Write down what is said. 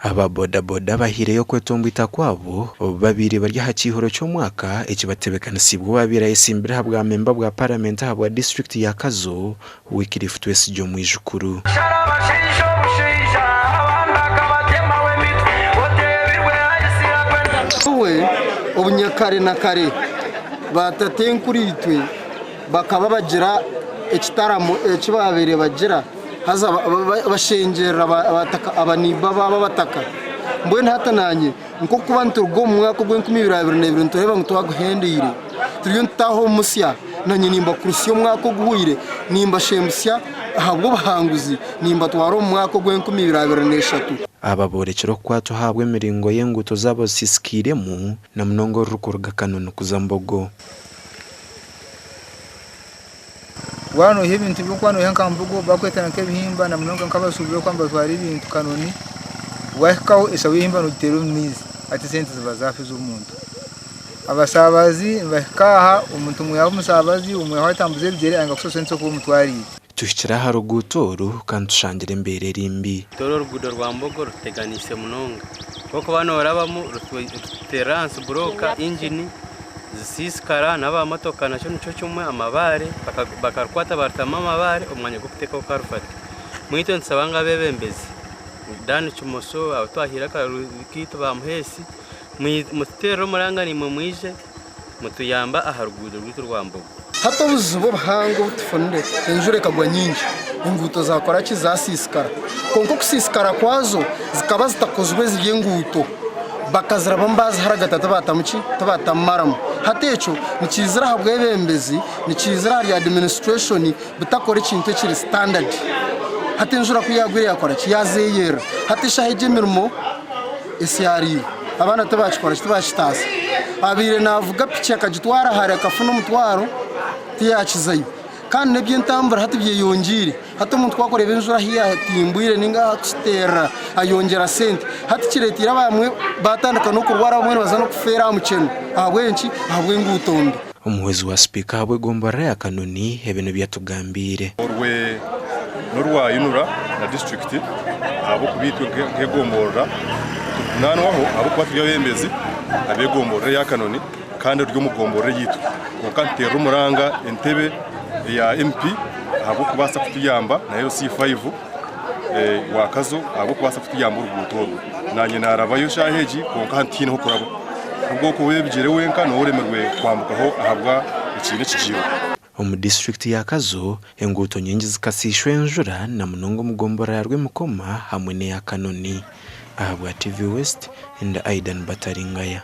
Aba bodaboda bahaireyo okwetomboita kwabo obu babaire bari aha kiihuro ky'omwaka ekibatebeekanisiibwe owaabaire ayetsimbire aha bwa memba bwa Paramenti ahabwa disiturikiti ya Kazo, Wycliffe Twesigye Omwijukuru. Nyowe obunyakare na kare baatatenkuriitwe bakaba bagira ekitaramo eki baabaire bagira haza bashengyerera abaniiba baabo abataka. Mbwenu hati naanye nk'okuba nituruga omu mwaka ogw'enkumi ibiri 22 nitureeba ngu twaguhendeire, turiyo nitutaaha omu musya, naanye nimbakurutsya omwaka oguhweire, nimbashembutsya ahabw'obuhanguzi, nimbatwara omu mwaka ogw'enkumi ibiri 23. Aba boorekire okukwatwa ahabw'emiringo y'enguuto zaabo zisiisikairemu na munonga orurikuruga Kanoni kuza Mbogo. Waaba noiha ebintu by'okuba noiha nka mbogo bakwetana nk'ebihimba na munonga nk'abashuubuzi abarikuba nibatwara ebintu Kanoni, waahikaho eshaho y'ebihimba noogiteera omu maizi hati esente ziba zaafa ez'omuntu. Abasaabazi nibahika aha omuntu omwe yaaba omusaabazi omwe yaaba atambuza ebigyere ayanga kushashura esente z'okuba omutwariire. Tuhikire aha ruguuto oru kandi tushangira embeera eri mbi. Oru oruguudo rwa Mbogo ruteganiise munonga ahabw'okuba norabamu ruteera ahansi burooka ingini zisiisikara n'abamotoka nakyo nikyo kimwe amabaare bakarukwata barutamu amabaare omu mwanya gw'okuteekaho karuvati. Mbwenu itwe nitusaba ngu abeebembezi Dan Kimoso abu twahaire akaruru kaitu ba Muheesi mututeerere omuranga naimwe mwije mutuyambe aha ruguudo rwaitu rwa Mbogo. Hati obuzibu obuhango obu tufunire, enjura ekagwa nyingi, enguuto zakora ki? Zasiisikara. Kwonka okusiisikara kwazo zikaba zitakozirwe ziri enguuto, bakazirabamu baziharagata tibaatamu ki? Tibaatamu maramu. Hati ekyo nikiizira aha bwebembezi, nikiizira ahari adiminisitureshoni butakora ekintu ekiri sitandadi. Hati enjura ku yaagwire yaakora ki? Yaazeeyerera. Hati eshaaha egi emirimo esyariire, abaana tibaakikora ki? Tibaakitaasa. Abaire naavuga piki akagitwara hare akafuna omutwaro tiyaakizayo. Kandi n'eby'entambura hati byeyongyeire. Hati omuntu ku arikureeba enjura ahu yaatimbwire nainga ahu arikushiterera ayongyera sente. Hati kireeteire abamwe baatandika n'okurwara abamwe nibaza n'okufeera aha mukyeno. Ahabw'enki? Ahabw'enguuto mbi. Omuhwezi wa sipiika ahabw'egomborora ya Kanoni ebi nibyo atugambiire. Orwe n'orwa Inura na disiturikiti ahabw'okuba itwe nk'egomborora nitujunaanwaho ahabw'okuba turi abeebembezi ab'egomborora eya Kanoni kandi ruri omu gomborora eyaitu. Kwonka nituteerera omuranga entebe eya MP ahabw'okubaasa kutuyamba na LC5 wa Kazo ahabw'okubaasa kutuyamba oruguuto orwo. Naanye naarabayo eshaaha egi kwonka hati tihaine h'okuraba. Ahabw'okuba owebigyere wenka niwe oremirwe kwambukaho ahabwa ekiina ekigiirwe. Omu disiturikiti ya Kazo, enguuto nyingi zikasiishwa enjura na munonga omu gomborora ya Rwemikoma hamwe n'eya Kanoni. Ahabwa TV West, ndi Aidan Bataringaya.